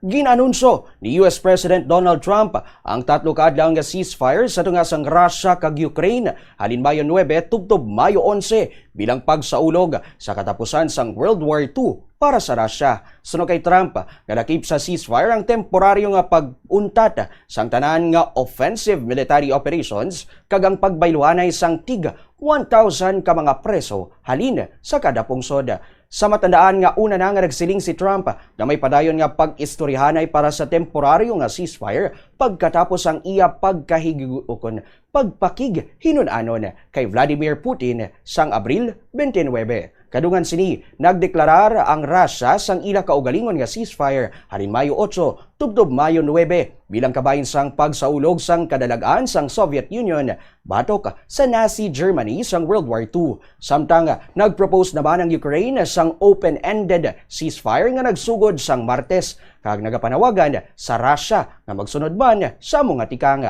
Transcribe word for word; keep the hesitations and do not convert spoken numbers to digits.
Gin-anunsyo ni U S President Donald Trump ang tatlo ka adlaw nga ceasefire sa tunga sang Russia kag Ukraine halin Mayo nuebe tubtob Mayo onse bilang pagsaulog sa katapusan sang World War two para sa Russia. Suno kay Trump, nga lakip sa ceasefire ang temporaryo nga pag-untat sang tanan nga offensive military operations kag ang pagbayluhanay sang tig one thousand ka mga preso halin sa kada pungsod. Sa matandaan nga una na nga nagsiling si Trump nga may padayon nga pag-istoryahanay para sa temporaryo nga ceasefire pagkatapos ang iya pagkahig-, ukon pagpakighinun-anon kay Vladimir Putin sang Abril twenty-nine. Kadungan sini, nagdeklarar ang Russia sang ila kaugalingon nga ceasefire halin Mayo otso tubtob Mayo nuebe bilang kabahin sang pagsaulog sang kadalag-an sang Soviet Union batok sa Nazi Germany sang World War two. Samtang nag-propose naman ang Ukraine sang open-ended ceasefire nga nagsugod sang Martes, kag nagapanawagan sa Russia nga magsunod man sa amo nga tikang.